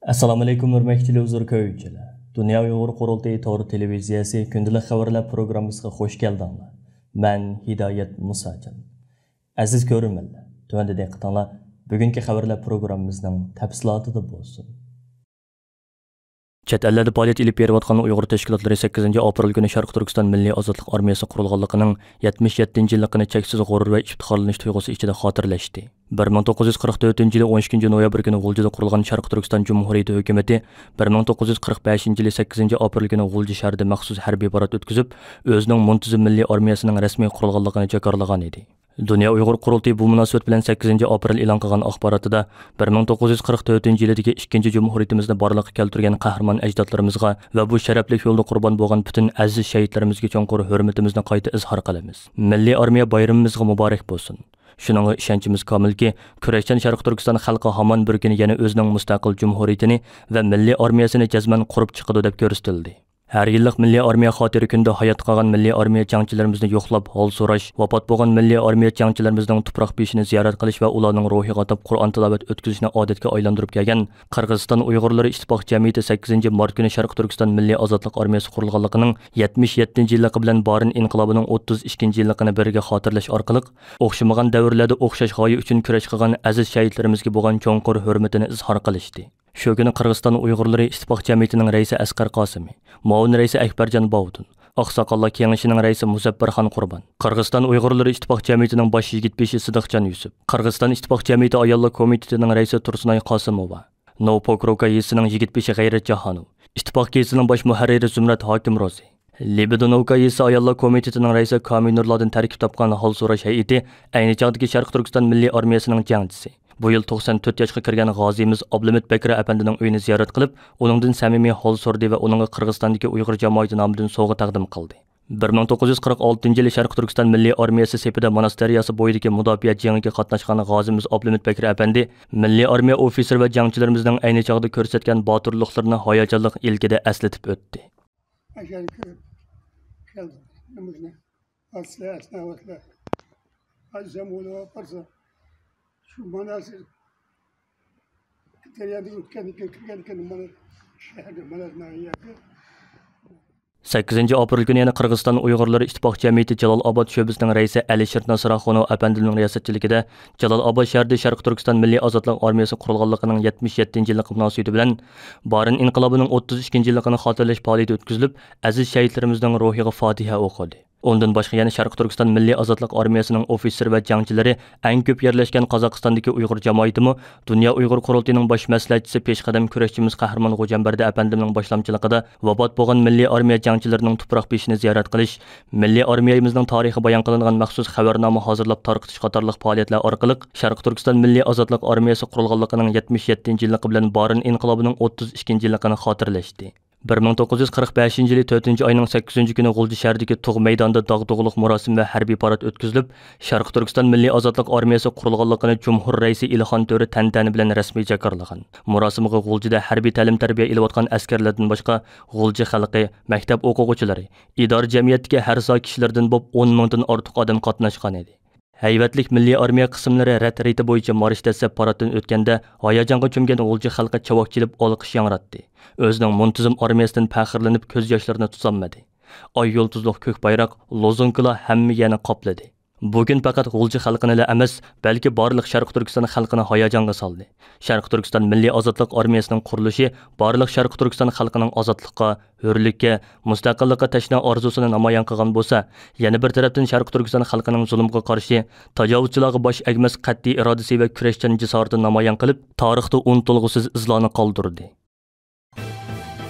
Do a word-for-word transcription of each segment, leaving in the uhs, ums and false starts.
ئەسسالامۇئەلەيكۇم، ھۆرمەتلىك تېلېۋىزور كۆرگۈچىلەر! دۇنيا ئۇيغۇر قۇرۇلتىيى تور تېلېۋىزىيەسى كۈندىلىك خەۋەرلەر پروگراممىسىغا خۇش كەلدىڭلار. مەن ھىدايەت مۇساجان. ئەزىز كۆرۈرمەنلەر، تۆۋەندە دىققىتىڭلار بۈگۈنكى خەۋەرلەر پروگراممىمىزنىڭ تەپسىلاتىدا بولسۇن. چەت ئەللەردە پائالىيەت ئېلىپ بېرىۋاتقان ئۇيغۇر تەشكىلاتلىرى سەككىزىنچى ئاپرېل كۈنى شەرقىي تۈركىستان مىللىي ئازادلىق ئارمىيەسى قۇرۇلغانلىقىنىڭ يەتمىش يەتتىنچى يىللىقىنى چەكسىز غۇرۇر ۋە ئىپتىخارلىنىش تۇيغۇسى ئىچىدە خاتىرىلەشتى. بىر مىڭ توققۇز يۈز قىرىق تۆتىنچى يىلى ئون ئىككىنچى نويابىر كۈنى غۇلجىدا قۇرۇلغان شەرقىي تۈركىستان جۇمھۇرىيىتى ھۆكۈمىتى بىر مىڭ توققۇز يۈز قىرىق بەشىنچى يىلى سەككىزىنچى ئاپرېل كۈنى غۇلجا شەھىرىدە مەخسۇس ھەربىي پارات ئۆتكۈزۈپ، ئۆزىنىڭ مۇنتىزىم مىللىي ئارمىيەسىنىڭ رەسمىي قۇرۇلغانلىقىنى جاكارلىغان ئىدى. دۇنيا ئۇيغۇر قۇرۇلتىيى بۇ مۇناسىۋەت بىلەن سەككىزىنچى ئاپرېل ئېلان قىلغان ئاخباراتىدا، بىر مىڭ توققۇز يۈز قىرىق تۆتىنچى يىلىدىكى ئىككىنچى جۇمھۇرىيىتىمىزنى بارلىققا كەلتۈرگەن قەھرىمان ئەجدادلىرىمىزغا ۋە بۇ شەرەپلىك يولدا قۇربان بولغان پۈتۈن ئەزىز شەھىدلىرىمىزگە چوڭقۇر ھۆرمىتىمىزنى قايتا ئىزھار قىلىمىز. مىللىي ئارمىيە بايرىمىمىزغا مۇبارەك بولسۇن! شۇنىڭغا ئىشەنچىمىز كامىلكى، كۈرەشچان شەرقىي تۈركىستان خەلقى ھامان بىر كۈنى يەنە ئۆزىنىڭ مۇستەقىل جۇمھۇرىيىتىنى ۋە مىللىي ئارمىيەسىنى جەزمەن قۇرۇپ چىقىدۇ، دەپ كۆرسىتىلدى. ھەر يىللىق مىللىي ئارمىيە خاتىرە كۈنىدە ھاياتتا قالغان مىللىي ئارمىيە جەڭچىلىرىمىزنى يوقلاپ، ھال سوراش، ۋاپات بولغان مىللىي ئارمىيە جەڭچىلىرىمىزنىڭ تۇپراق بېشىنى زىيارەت قىلىش ۋە ئۇلارنىڭ روھىغا ئاتاپ قۇرئان تىلاۋەت ئۆتكۈزۈشنى ئادەتكە ئايلاندۇرۇپ كەلگەن قىرغىزىستان ئۇيغۇرلىرى ئىتتىپاق جەمئىيىتى سەككىزىنچى مارت كۈنى شەرقىي تۈركىستان مىللىي ئازادلىق ئارمىيەسى قۇرۇلغانلىقىنىڭ يەتمىش يەتتىنچى يىللىقى بىلەن بارىن ئىنقىلابىنىڭ ئوتتۇز ئىككىنچى يىللىقىنى بىرگە خاتىرىلەش ئارقىلىق، ئوخشىمىغان دەۋرلەردە ئوخشاش غايە ئۈچۈن كۈرەش قىلغان ئەزىز شەھىدلىرىمىزگە بولغان چوڭقۇر ھۆرمىتىنى ئىزھار قىلىشتى. شۇ كۈنى قىرغىزىستان ئۇيغۇرلىرى ئىتتىپاق جەمئىيىتىنىڭ رەئىسى ئەسقەر قاسىمى، مۇئاۋىن رەئىسى ئەكبەرجان باۋۇدۇن، ئاقساقاللار كېڭىشىنىڭ رەئىسى مۇزەپپەرخان قۇربان، قىرغىزىستان ئۇيغۇرلىرى ئىتتىپاق جەمئىيىتىنىڭ باش يىگىتبېشى سىدىقجان يۈسۈپ، قىرغىزىستان ئىتتىپاق جەمئىيىتى ئاياللار كومىتېتىنىڭ رەئىسى تۇرسۇنئاي قاسىموۋا، نوۋا پوكروكا يېزىسىنىڭ يىگىتبېشى غەيرەت جاھانوف، ئىتتىپاق گېزىتىنىڭ باش مۇھەررىرى زۇمرەت ھاكىم روزى، لېبېدونوۋكا يېزىسى ئاياللار كومىتېتىنىڭ رەئىسى كامىل نۇرلادىن تەركىب تاپقان ھال سوراش ھەيئىتى ئەينى چاغدىكى شەرقىي تۈركىستان مىللىي ئارمىيەسىنىڭ جەڭچىسى، بۇ يىل توقسان تۆت ياشقا كىرگەن غازىيىمىز ئابلىمىت بەكرى ئەپەندىنىڭ ئۆيىنى زىيارەت قىلىپ، ئۇنىڭدىن سەمىمىي ھال سورىدى ۋە ئۇنىڭغا قىرغىزىستاندىكى ئۇيغۇر جامائىتى نامىدىن سوۋغا تەقدىم قىلدى. بىر مىڭ توققۇز يۈز قىرىق ئالتىنچى يىلى شەرقىي تۈركىستان مىللىي ئارمىيەسى سېپىدە ماناس دەرياسى بويىدىكى مۇداپىئە جېڭىگە قاتناشقان غازىمىز ئابلىمىت بەكرى ئەپەندى مىللىي ئارمىيە ئوفىتسېرى ۋە جەڭچىلىرىمىزنىڭ ئەينى چاغدا كۆرسەتكەن باتۇرلۇقلىرىنى ھاياجانلىق ئىلكىدە ئەسلىتىپ ئۆتتى. ئاشۇ يەرگە كىرىپ كەلدىم. نېمىشنى ئاتسىلەر، ئەسناۋاتلار. ئايسام ئولۇپ بارسا، شۇ ماناس دەريادىن ئۆتكەندىن كېيىن، كىرگەندىن كېيىن مانا شەھەردە، مانا يەردە. سەككىزىنچى ئاپرېل كۈنى يەنە قىرغىزىستان ئۇيغۇرلىرى ئىتتىپاق جەمئىيىتى جالال ئاباد شۆبىسىنىڭ رەئىسى ئەلىشىر ناسىراخۇنوۋ ئەپەندىمنىڭ رىياسەتچىلىكىدە جالال ئاباد شەھىرىدە شەرقىي تۈركىستان مىللىي ئازادلىق ئارمىيەسى قۇرۇلغانلىقىنىڭ يەتمىش يەتتىنچى يىللىقى مۇناسىۋىتى بىلەن بارىن ئىنقىلابىنىڭ ئوتتۇز ئىككىنچى يىللىقىنى خاتىرىلەش پائالىيىتى ئۆتكۈزۈلۈپ، ئەزىز شەھىدلىرىمىزنىڭ روھىغا فاتىھە ئوقۇدى. ئۇندىن باشقا يەنە شەرقىي تۈركىستان مىللىي ئازادلىق ئارمىيەسىنىڭ ئوفىتسېر ۋە جەڭچىلىرى ئەڭ كۆپ يەرلەشكەن قازاقىستاندىكى ئۇيغۇر جامائىتىمۇ دۇنيا ئۇيغۇر قۇرۇلتىيىنىڭ باش مەسلىھەتچىسى پېشقەدەم كۈرەشچىمىز قەھرىمان غوجامبەردى ئەپەندىمنىڭ باشلامچىلىقىدا ۋاپات بولغان مىللىي ئارمىيە جەڭچىلىرىنىڭ تۇپراق بېشىنى زىيارەت قىلىش، مىللىي ئارمىيەمىزنىڭ تارىخى بايان قىلىنغان مەخسۇس خەۋەرنامە ھازىرلاپ تارقىتىش قاتارلىق پائالىيەتلەر ئارقىلىق شەرقىي تۈركىستان مىللىي ئازادلىق ئارمىيەسى قۇرۇلغانلىقىنىڭ يەتمىش يەتتىنچى يىللىقى بىلەن بارىن ئىنقىلابىنىڭ ئوتتۇز ئىككىنچى يىللىقىنى خاتىرىلەشتى. بىر مىڭ توققۇز يۈز قىرىق بەشىنچى يىلى تۆتىنچى ئاينىڭ سەككىزىنچى كۈنى غۇلجا شەھىرىدىكى تۇغ مەيدانىدا داغدۇغىلىق مۇراسىم ۋە ھەربىي پارات ئۆتكۈزۈلۈپ، شەرقىي تۈركىستان مىللىي ئازادلىق ئارمىيەسى قۇرۇلغانلىقىنى جۇمھۇر رەئىسى ئىلھام تۆرە تەنتەنە بىلەن رەسمىي جاكارلىغان. مۇراسىمغا غۇلجىدا ھەربىي تەلىم-تەربىيە ئېلىۋاتقان ئەسكەرلەردىن باشقا، غۇلجا خەلقى، مەكتەپ ئوقۇغۇچىلىرى، ئىدارە جەمئىيەتتىكى ھەر ساھە كىشىلىرىدىن بولۇپ ئون مىڭدىن ئارتۇق ئادەم قاتناشقانىدى. ھەيۋەتلىك مىللىي ئارمىيە قىسىملىرى رەت رېتى بويىچە مارش دەسسەپ پاراتتىن ئۆتكەندە، ھاياجانغا چۆمگەن غۇلجا خەلقى چاۋاك چېلىپ ئالقىش ياڭراتتى. ئۆزىنىڭ مۇنتىزىم ئارمىيەسىدىن پەخىرلىنىپ كۆز ياشلىرىنى تۇتالمىدى. ئاي يۇلتۇزلۇق كۆك بايراق، لوزۇنكىلار ھەممە يەرنى قاپلىدى. بۇ كۈن پەقەت غۇلجا خەلقىنىلا ئەمەس، بەلكى بارلىق شەرقىي تۈركىستان خەلقىنى ھاياجانغا سالدى. شەرقىي تۈركىستان مىللىي ئازادلىق ئارمىيەسىنىڭ قۇرۇلۇشى بارلىق شەرقىي تۈركىستان خەلقىنىڭ ئازادلىققا، ھۆرلۈككە، مۇستەقىللىققا تەشنا ئارزۇسىنى نامايان قىلغان بولسا، يەنە بىر تەرەپتىن شەرقىي تۈركىستان خەلقىنىڭ زۇلۇمغا قارشى، تاجاۋۇزچىلارغا باش ئەگمەس قەتئىي ئىرادىسى ۋە كۈرەشچان جاسارىتىنى نامايان قىلىپ، تارىختا ئۇنتۇلغۇسىز ئىزلارنى قالدۇردى.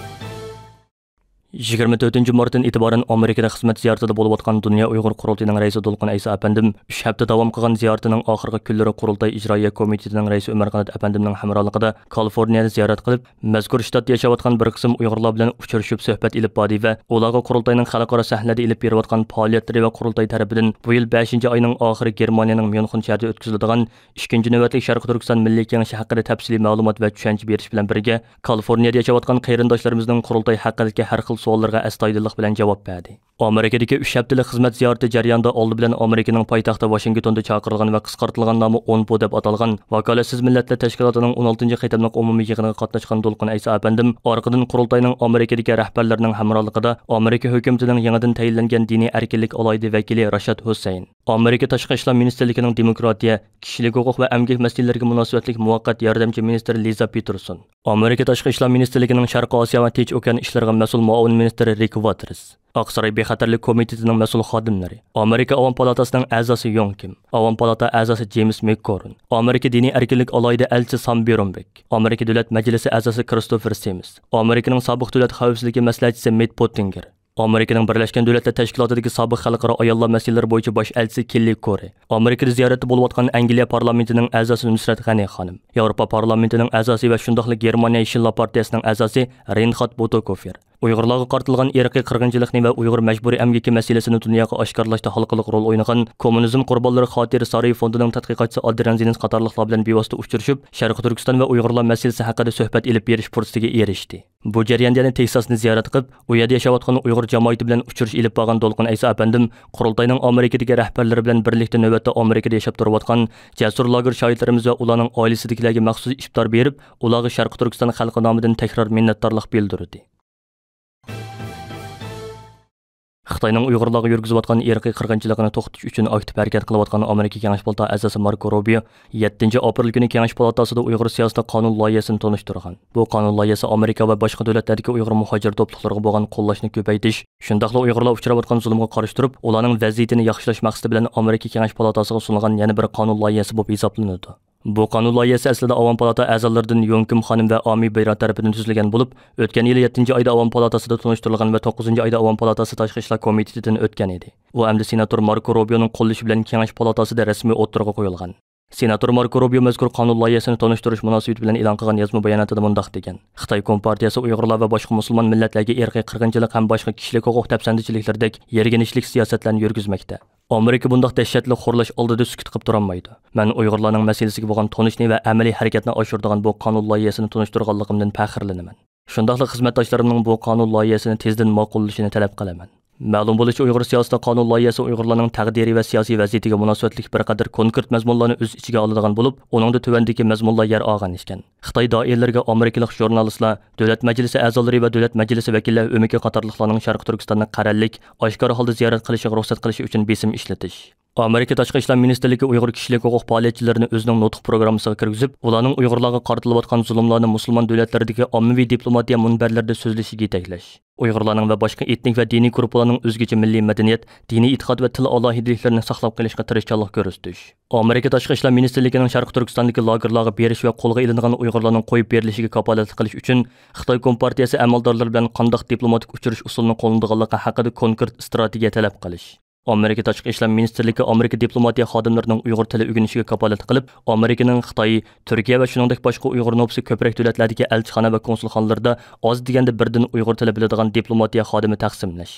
يىگىرمە تۆتىنچى مارتتىن ئېتىبارەن ئامېرىكىدا خىزمەت زىيارىتىدە بولۇۋاتقان دۇنيا ئۇيغۇر قۇرۇلتىيىنىڭ رەئىسى دولقۇن ئەيسا ئەپەندىم ئۈچ ھەپتە داۋام قىلغان زىيارىتىنىڭ ئاخىرقى كۈنلىرى قۇرۇلتاي ئىجرائىيە كومىتېتىنىڭ رەئىسى ئۆمەر قانات ئەپەندىمنىڭ ھەمراھلىقىدا كالىفورنىيەنى زىيارەت قىلىپ، مەزكۇر شتاتتا ياشاۋاتقان بىر قىسىم ئۇيغۇرلار بىلەن ئۇچرىشىپ سۆھبەت ئېلىپ باردى ۋە ئۇلارغا قۇرۇلتاينىڭ خەلقئارا سەھنىدە ئېلىپ بېرىۋاتقان پائالىيەتلىرى ۋە قۇرۇلتاي تەرىپىدىن بۇ يىل بەشىنچى ئاينىڭ ئاخىرى گېرمانىيەنىڭ ميۇنخېن شەھىرىدە ئۆتكۈزۈلىدىغان ئىككىنچى نۆۋەتلىك شەرقىي تۈركىستان مىللىي كېڭىشى ھەققىدە تەپسىلىي مەلۇمات ۋە چۈشەنچە بېرىش بىلەن بىرگە، كالىفورنىيەدە ياشاۋاتقان قېرىنداشلىرىمىزنىڭ قۇرۇلتاي ھەققىدىكى ھەر خىل سوئاللىرىغا ئەستايىدىللىق بىلەن جاۋاب بەردى. ئامېرىكىدىكى ئۈچ ھەپتىلىك خىزمەت زىيارىتى جەريانىدا ئالدى بىلەن ئامېرىكىنىڭ پايتەختى ۋاشىنگتوندا چاقىرىلغان ۋە قىسقارتىلغان نامى ئونپو دەپ ئاتالغان ۋاكالەتسىز مىللەتلەر تەشكىلاتىنىڭ ئون ئالتىنچى قېتىملىق ئومۇمىي يىغىنىغا قاتناشقان دولقۇن ئەيسا ئەپەندىم ئارقىدىن قۇرۇلتاينىڭ ئامېرىكىدىكى رەھبەرلىرىنىڭ ھەمراھلىقىدا ئامېرىكا ھۆكۈمىتىنىڭ يېڭىدىن تەيىنلەنگەن دىنىي ئەركىنلىك ئالاھىدە ۋەكىلى راشاد ھۈسەيىن، ئامېرىكا تاشقى ئىشلار مىنىستىرلىكىنىڭ دېموكراتىيە، كىشىلىك ھوقۇق ۋە ئەمگەك مەسىلىلىرىگە مۇناسىۋەتلىك مۇۋەققەت ياردەمچى مىنىستىرى لىزا پېتېرسون، ئامېرىكا تاشقى ئىشلار مىنىستىرلىكىنىڭ شەرقىي ئاسىيا ۋە تىنچ ئوكيان ئىشلىرىغا مەسئۇل مۇئاۋىن مىنىستىرى رىك ۋاتېرس، ئاقساراي بىخەتەرلىك كومىتېتىنىڭ مەسئۇل خادىملىرى، ئامېرىكا ئاۋام پالاتاسىنىڭ ئەزاسى يوڭ كىم، ئاۋام پالاتا ئەزاسى جېيمىس مەككورون، ئامېرىكا دىنىي ئەركىنلىك ئالاھىدە ئەلچىسى سام بيورنبېك، ئامېرىكا دۆلەت مەجلىسى ئەزاسى كىرىستوفېر سىمس، ئامېرىكىنىڭ سابىق دۆلەت خەۋپسىزلىكى مەسلىھەتچىسى مېت پوتتىنگېر، ئامېرىكىنىڭ بىرلەشكەن دۆلەتلەر تەشكىلاتىدىكى سابىق خەلقئارا ئاياللار مەسىلىلىرى بويىچە باش ئەلچىسى كېللى كورى، ئامېرىكىدا زىيارەتتە بولۇۋاتقان ئەنگلىيە پارلامېنتىنىڭ ئەزاسى نۇسرەت غەنى خانىم، ياۋروپا پارلامېنتىنىڭ ئەزاسى ۋە شۇنداقلا گېرمانىيە يېشىللار پارتىيەسىنىڭ ئەزاسى رېينخارد بوتوكوفېر، ئۇيغۇرلارغا قارىتىلغان ئىرقىي قىرغىنچىلىقنى ۋە ئۇيغۇر مەجبۇرىي ئەمگىكى مەسىلىسىنى دۇنياغا ئاشكارىلاشتا ھالقىلىق رول ئوينىغان كوممۇنىزم قۇربانلىرى خاتىرە سارىيى فوندىنىڭ تەتقىقاتچىسى ئادرىيان زىنىس قاتارلىقلار بىلەن بىۋاسىتە ئۇچرىشىپ، شەرقىي تۈركىستان ۋە ئۇيغۇرلار مەسىلىسى ھەققىدە سۆھبەت ئېلىپ بېرىش پۇرسىتىگە ئېرىشتى. بۇ جەرياندا يەنە تېكساسنى زىيارەت قىلىپ، ئۇ يەردە ياشاۋاتقان ئۇيغۇر جامائىتى بىلەن ئۇچرىشىش ئېلىپ بارغان دولقۇن ئەيسا ئەپەندىم قۇرۇلتاينىڭ ئامېرىكىدىكى رەھبەرلىرى بىلەن بىرلىكتە نۆۋەتتە ئامېرىكىدا ياشاپ تۇرۇۋاتقان جەسۇر لاگېر شاھىتلىرىمىز ۋە ئۇلارنىڭ ئائىلىسىدىكىلەرگە مەخسۇس ئىپتار بېرىپ، ئۇلارغا شەرقىي تۈركىستان خەلقى نامىدىن تەكرار مىننەتدارلىق بىلدۈردى. خىتاينىڭ ئۇيغۇرلارغا يۈرگۈزۈۋاتقان ئىرقىي قىرغىنچىلىقىنى توختىتىش ئۈچۈن ئاكتىپ ھەرىكەت قىلىۋاتقان ئامېرىكا كېڭەش پالتا ئەزاسى ماركو روبىيو يەتتىنچى ئاپرېل كۈنى كېڭەش پالاتاسىدا ئۇيغۇر سىياسىتى قانۇن لايىھەسىنى تونۇشتۇرغان. بۇ قانۇن لايىھەسى ئامېرىكا ۋە باشقا دۆلەتلەردىكى ئۇيغۇر مۇھاجىر توپلۇقلىرىغا بولغان قوللاشنى كۆپەيتىش، شۇنداقلا ئۇيغۇرلار ئۇچراۋاتقان زۇلۇمغا قارشى تۇرۇپ، ئۇلارنىڭ ۋەزىيىتىنى ياخشىلاش مەقسىتى بىلەن ئامېرىكا كېڭەش پالاتاسىغا سۇنۇلغان يەنە بىر قانۇن لايىھەسى بولۇپ ھېسابلىنىدۇ. بۇ قانۇن لايىھەسى ئەسلىدە ئاۋام پالاتا ئەزالىرىدىن يوڭ كىم خانىم ۋە ئامى بېيرا تەرىپىدىن تۈزۈلگەن بولۇپ، ئۆتكەن يىلى يەتتىنچى ئايدا ئاۋام پالاتاسىدا تونۇشتۇرۇلغان ۋە توققۇزىنچى ئايدا ئاۋام پالاتاسى تاشقى ئىشلار كومىتېتىدىن ئۆتكەن ئىدى. ئۇ ئەمدى سېناتور ماركو روبىيونىڭ قوللىشى بىلەن كېڭەش پالاتاسىدا رەسمىي ئوتتۇرىغا قويۇلغان. سېناتور ماركو روبىيو مەزكۇر قانۇن لايىھەسىنى تونۇشتۇرۇش مۇناسىۋىتى بىلەن ئېلان قىلغان يازما باياناتىدا مۇنداق دېگەن: «خىتاي كومپارتىيەسى ئۇيغۇرلار ۋە باشقا مۇسۇلمان مىللەتلەرگە ئىرقىي قىرغىنچىلىق ھەم باشقا كىشىلىك ھوقۇق دەپسەندىچىلىكلىرىدەك يىرگىنچلىك سىياسەتلەرنى يۈرگۈزمەكتە. ئامېرىكا بۇنداق دەھشەتلىك خورلاش ئالدىدا سۈكۈت قىلىپ تۇرالمايدۇ. مەن ئۇيغۇرلارنىڭ مەسىلىسىگە بولغان تونۇشنى ۋە ئەمەلىي ھەرىكەتنى ئاشۇرىدىغان بۇ قانۇن لايىھەسىنى تونۇشتۇرغانلىقىمدىن پەخىرلىنىمەن. شۇنداقلا خىزمەتداشلىرىمنىڭ بۇ قانۇن لايىھەسىنى تېزدىن ماقۇللىشىنى تەلەپ قىلىمەن.» مەلۇم بولۇشىچە، ئۇيغۇر سىياسىتى قانۇن لايىھەسى ئۇيغۇرلارنىڭ تەقدىرى ۋە سىياسىي ۋەزىيىتىگە مۇناسىۋەتلىك بىر قەدەر كونكرېت مەزمۇنلارنى ئۆز ئىچىگە ئالىدىغان بولۇپ، ئۇنىڭدا تۆۋەندىكى مەزمۇنلار يەر ئالغان ئىكەن: خىتاي دائىرىلىرىگە ئامېرىكىلىق ژۇرنالىستلار، دۆلەت مەجلىسى ئەزالىرى ۋە دۆلەت مەجلىسى ۋەكىللەر ئۆمىكى قاتارلىقلارنىڭ شەرقىي تۈركىستاننى قەرەللىك، ئاشكارا ھالدا زىيارەت قىلىشىغا رۇخسەت قىلىش ئۈچۈن بېسىم ئىشلىتىش. ئامېرىكا تاشقى ئىشلار مىنىستىرلىكى ئۇيغۇر كىشىلىك ھوقۇق پائالىيەتچىلىرىنى ئۆزىنىڭ نۇتۇق پروگراممىسىغا كىرگۈزۈپ، ئۇلارنىڭ ئۇيغۇرلارغا قارىتىلىۋاتقان زۇلۇملارنى مۇسۇلمان دۆلەتلىرىدىكى ئاممىۋى دىپلوماتىيە مۇنبەرلىرىدە سۆزلىشىگە يېتەكلەش. ئۇيغۇرلارنىڭ ۋە باشقا ئېتنىك ۋە دىنىي گۇرۇپپىلارنىڭ ئۆزگىچە مىللىي مەدەنىيەت، دىنىي ئېتىقاد ۋە تىل ئالاھىدىلىكلىرىنى ساقلاپ قېلىشقا تىرىشچانلىق كۆرسىتىش. ئامېرىكا تاشقى ئىشلار مىنىستىرلىكىنىڭ شەرقىي تۈركىستاندىكى لاگېرلارغا بېرىش ۋە قولغا ئېلىنغان ئۇيغۇرلارنىڭ قويۇپ بېرىلىشىگە كاپالەتلىك قىلىش ئۈچۈن خىتاي كومپارتىيەسى ئەمەلدارلىرى بىلەن قانداق دىپلوماتىك ئۇچرىشىش ئۇسۇلىنى قوللىنىدىغانلىقى ھەققىدە كونكرېت ئىستراتېگىيە تەلەپ قىلىش. ئامېرىكا تاشقى ئىشلار مىنىستىرلىكى ئامېرىكا دىپلوماتىيە خادىملىرىنىڭ ئۇيغۇر تىلى ئۆگىنىشىگە كاپالەتلىك قىلىپ، ئامېرىكىنىڭ خىتاي، تۈركىيە ۋە شۇنىڭدەك باشقا ئۇيغۇر نوپۇسى كۆپرەك دۆلەتلەردىكى ئەلچىخانا ۋە كونسۇلخانىلىرىدا ئاز دېگەندە بىردىن ئۇيغۇر تىلى بىلىدىغان دىپلوماتىيە خادىمى تەقسىملەش.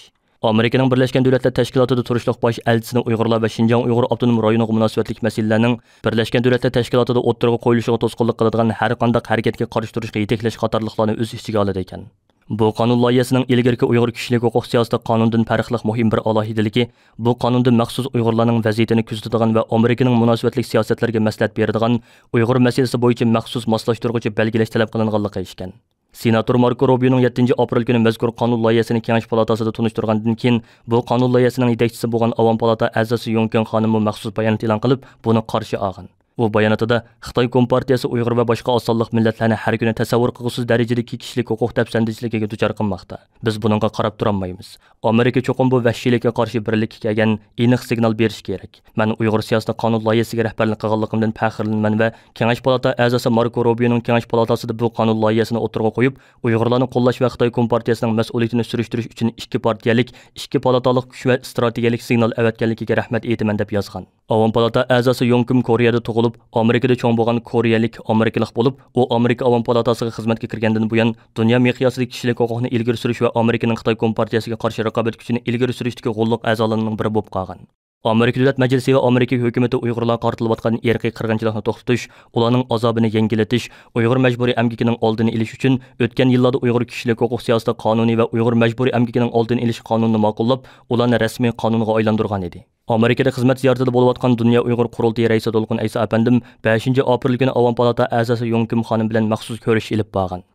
ئامېرىكىنىڭ بىرلەشكەن دۆلەتلەر تەشكىلاتىدا تۇرۇشلۇق باش ئەلچىسىنى ئۇيغۇرلار ۋە شىنجاڭ ئۇيغۇر ئاپتونوم رايونىغا مۇناسىۋەتلىك مەسىلىلەرنىڭ بىرلەشكەن دۆلەتلەر تەشكىلاتىدا ئوتتۇرىغا قويۇلۇشىغا توسقۇنلۇق قىلىدىغان ھەر قانداق ھەرىكەتكە قارشى تۇرۇشقا يېتەكلەش قاتارلىقلارنى ئۆز ئىچىگە ئالىدىكەن. بۇ قانۇن لايىھەسىنىڭ ئىلگىرىكى ئۇيغۇر كىشىلىك ھوقۇق سىياسىتى قانۇنىدىن پەرقلىق مۇھىم بىر ئالاھىدىلىكى، بۇ قانۇندا مەخسۇس ئۇيغۇرلارنىڭ ۋەزىيىتىنى كۆزىتىدىغان ۋە ئامېرىكىنىڭ مۇناسىۋەتلىك سىياسەتلىرىگە مەسلىھەت بېرىدىغان ئۇيغۇر مەسىلىسى بويىچە مەخسۇس ماسلاشتۇرغۇچى بەلگىلەش تەلەپ قىلىنغانلىقى ئىكەن. سېناتور ماركو روبىيونىڭ يەتتىنچى ئاپرېل كۈنى مەزكۇر قانۇن لايىھەسىنى كېڭەش پالاتاسىدا تونۇشتۇرغاندىن كېيىن، بۇ قانۇن لايىھەسىنىڭ يېتەكچىسى بولغان ئاۋام پالاتا ئەزاسى يۇڭ كېڭ خانىممۇ مەخسۇس بايانات ئېلان قىلىپ، بۇنى قارشى ئالغان. ئۇ باياناتىدا خىتاي كومپارتىيەسى ئۇيغۇر ۋە باشقا ئاز سانلىق مىللەتلەرنى ھەر كۈنى تەسەۋۋۇر قىلغۇسىز دەرىجىدىكى كىشىلىك ھوقۇق دەپسەندىچىلىكىگە دۇچار قىلماقتا. بىز بۇنىڭغا قاراپ تۇرالمايمىز. ئامېرىكا چوقۇم بۇ ۋەھشىيلىككە قارشى بىرلىككە كەلگەن ئېنىق سىگنال بېرىشى كېرەك. مەن ئۇيغۇر سىياسىتى قانۇن لايىھەسىگە رەھبەرلىك قىلغانلىقىمدىن پەخىرلىنىمەن ۋە كېڭەش پالاتا ئەزاسى ماركو روبىيونىڭ كېڭەش پالاتاسىدا بۇ قانۇن لايىھەسىنى ئوتتۇرىغا قويۇپ، ئۇيغۇرلارنى قوللاش ۋە خىتاي كومپارتىيەسىنىڭ مەسئۇلىيىتىنى سۈرۈشتۈرۈش ئۈچۈن ئىككى پارتىيەلىك، ئىككى پالاتالىق كۈچ ۋە ئىستراتېگىيەلىك سىگنال ئەۋەتكەنلىكىگە رەھمەت ئېيتىمەن، دەپ يازغان. ئاۋام پالاتا ئەزاسى يوڭ كىم كورېيەدە تۇغۇلۇپ، ئامېرىكىدا چوڭ بولغان كورېيەلىك ئامېرىكىلىق بولۇپ، ئۇ ئامېرىكا ئاۋام پالاتاسىغا خىزمەتكە كىرگەندىن بۇيان، دۇنيا مىقياسىدا كىشىلىك ھوقۇقنى ئىلگىرى سۈرۈش ۋە ئامېرىكىنىڭ خىتاي كومپارتىيەسىگە قارشى رىقابەت كۈچىنى ئىلگىرى سۈرۈشتىكى غوللۇق ئەزالىرىنىڭ بىرى بولۇپ قالغان. ئامېرىكا دۆلەت مەجلىسى ۋە ئامېرىكا ھۆكۈمىتى ئۇيغۇرلارغا قارىتىلىۋاتقان ئىرقىي قىرغىنچىلىقنى توختىتىش، ئۇلارنىڭ ئازابىنى يەڭگىللىتىش، ئۇيغۇر مەجبۇرىي ئەمگىكىنىڭ ئالدىنى ئېلىش ئۈچۈن ئۆتكەن يىللاردا ئۇيغۇر كىشىلىك ھوقۇق سىياسىتى قانۇنى ۋە ئۇيغۇر مەجبۇرىي ئەمگىكىنىڭ ئالدىنى ئېلىش قانۇنىنى ماقۇللاپ، ئۇلارنى رەسمىي قانۇنغا ئايلاندۇرغان ئىدى. ئامېرىكىدا خىزمەت زىيارىتىدە بولۇۋاتقان دۇنيا ئۇيغۇر قۇرۇلتىيى رەئىسى دولقۇن ئەيسا ئەپەندىم بەشىنچى ئاپرېل كۈنى ئاۋام پالاتا ئەزاسى يوڭ كىم خانىم بىلەن مەخسۇس كۆرۈشۈش ئېلىپ بارغان.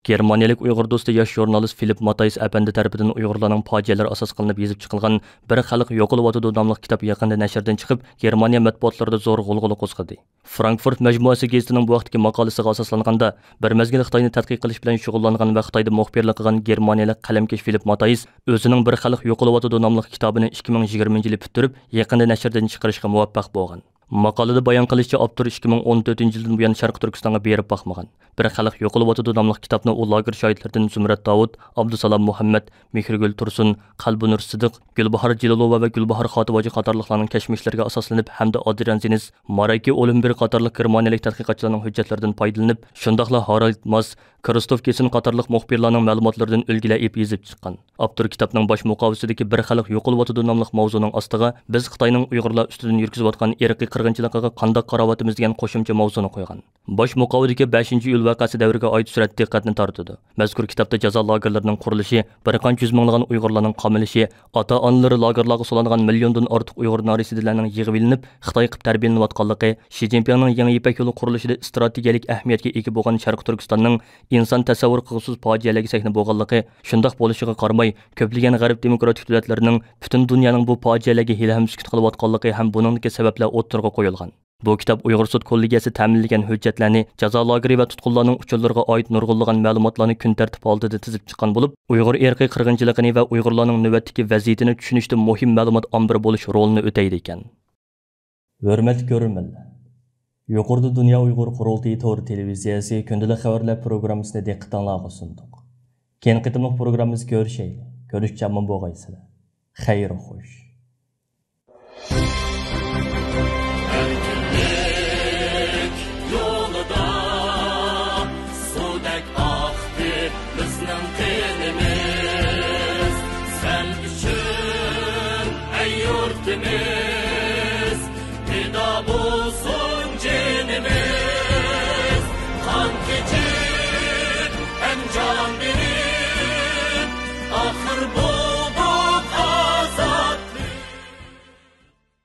گېرمانىيەلىك ئۇيغۇر دوستى ياش ژۇرنالىست فىلىپ ماتايس ئەپەندى تەرىپىدىن ئۇيغۇرلارنىڭ پاجىئەلىرى ئاساس قىلىنىپ يېزىپ چىقىلغان بىر خەلق يوقىلىۋاتىدۇ ناملىق كىتاب يېقىندا نەشردىن چىقىپ، گېرمانىيە مەتبۇئاتلىرىدا زور غۇلغۇلا قوزغىدى. فرانكفۇرت مەجمۇئەسى گېزىتىنىڭ بۇ ھەقتىكى ماقالىسىغا ئاساسلانغاندا، بىر مەزگىل خىتاينى تەتقىق قىلىش بىلەن شۇغۇللانغان ۋە خىتايدا مۇخبىرلىق قىلغان گېرمانىيەلىك قەلەمكەش فىلىپ ماتايس ئۆزىنىڭ بىر خەلق يوقىلىۋاتىدۇ ناملىق كىتابىنى ئىككى مىڭ يىگىرمىنچى يىلى پۈتتۈرۈپ، يېقىندا نەشردىن چىقىرىشقا مۇۋەپپەق بولغان. ماقالىدە بايان قىلىشىچە، ئاپتور ئىككى مىڭ ئون تۆتىنچى يىلدىن بۇيان شەرقىي تۈركىستانغا بېرىپ باقمىغان. بىر خەلق يوقىلىۋاتىدۇ ناملىق كىتابنى ئۇ لاگېر شاھىتلىرىدىن زۇمرەت داۋۇت، ئابدۇسالام مۇھەممەد، مېھرىگۈل تۇرسۇن، قەلبىنۇر سىدىق، گۈلباھار جېلىلوۋا ۋە گۈلباھار خاتىۋاجى قاتارلىقلارنىڭ كەچمىشلىرىگە ئاساسلىنىپ ھەمدە ئادرىيان زېنس، مارايكى ئولېنبېرگ قاتارلىق گېرمانىيەلىك تەتقىقاتچىلارنىڭ ھۆججەتلىرىدىن پايدىلىنىپ، شۇنداقلا ھارايد ماس، كىرستوف گېسېن قاتارلىق مۇخبىرلارنىڭ مەلۇماتلىرىدىن ئۈلگىلەر ئېلىپ يېزىپ چىققان. ئاپتور كىتابنىڭ باش مۇقاۋىسىدىكى بىر خەلق يوقىلىۋاتىدۇ ناملىق ماۋزۇنىڭ ئاستىغا بىز خىتاينىڭ ئۇيغۇرلار ئۈستىدىن يۈرگۈزۈۋاتقان ئىرقىي قىرغىنچىلىقىغا قانداق قاراۋاتىمىز دېگەن قوشۇمچە ماۋزۇنى قويغان. باش مۇقاۋىدىكى بەشىنچى ئىيۇل ۋەقەسى دەۋرىگە ئائىت سۈرەت دىققەتنى تارتىدۇ. مەزكۇر كىتابتا جازا لاگېرلىرىنىڭ قۇرۇلۇشى، بىر قانچە يۈز مىڭلىغان ئۇيغۇرلارنىڭ قامىلىشى، ئاتا-ئانىلىرى لاگېرلارغا سولانغان مىليوندىن ئارتۇق ئۇيغۇر نارەسىدىلەرنىڭ يىغىۋېلىنىپ، خىتاي قىلىپ تەربىيەلىنىۋاتقانلىقى، شى جىنپىڭنىڭ يېڭى يىپەك يولى قۇرۇلۇشىدا ئىستراتېگىيەلىك ئەھمىيەتكە ئىگە بولغان شەرقىي تۈركىستاننىڭ ئىنسان تەسەۋۋۇر قىلغۇسىز پاجىئەلەرگە سەھنە بولغانلىقى، شۇنداق بولۇشىغا قارىماي، كۆپلىگەن غەرب دېموكراتىك دۆلەتلىرىنىڭ پۈتۈن دۇنيانىڭ بۇ پاجىئەلەرگە ھېلىھەم سۈكۈت قىلىۋاتقانلىقى ھەم بۇنىڭدىكى سەۋەبلەر ئوتتۇرىغا قويۇلغان. بۇ كىتاب ئۇيغۇر سوت كوللېگىيەسى تەمىنلىگەن ھۆججەتلەرنى، جازا لاگېرى ۋە تۇتقۇنلارنىڭ ئۇچۇرلىرىغا ئائىت نۇرغۇنلىغان مەلۇماتلارنى كۈن تەرتىپ ھالىتىدە تىزىپ چىققان بولۇپ، ئۇيغۇر ئىرقىي قىرغىنچىلىقىنى ۋە ئۇيغۇرلارنىڭ نۆۋەتتىكى ۋەزىيىتىنى چۈشىنىشتە مۇھىم مەلۇمات ئامبىرى بولۇش رولىنى ئۆتەيدىكەن. ھۆرمەتلىك كۆرۈرمەنلەر! يۇقىرىدا دۇنيا ئۇيغۇر قۇرۇلتىيى تور تېلېۋىزىيەسى كۈندىلىك خەۋەرلەر پروگراممىسىنى دىققىتىڭلارغا سۇندۇق. كېيىنكى قېتىملىق پروگراممىمىزدا كۆرۈشەيلى. كۆرۈشكىچە ئامان بولغايسىلەر. خەير خوش. ئەركىنلىك يولىدا سۇدەك ئاقتى بىزنىڭ قېنىمىز. سەن ئۈچۈن، ئەي يۇرتىمىز.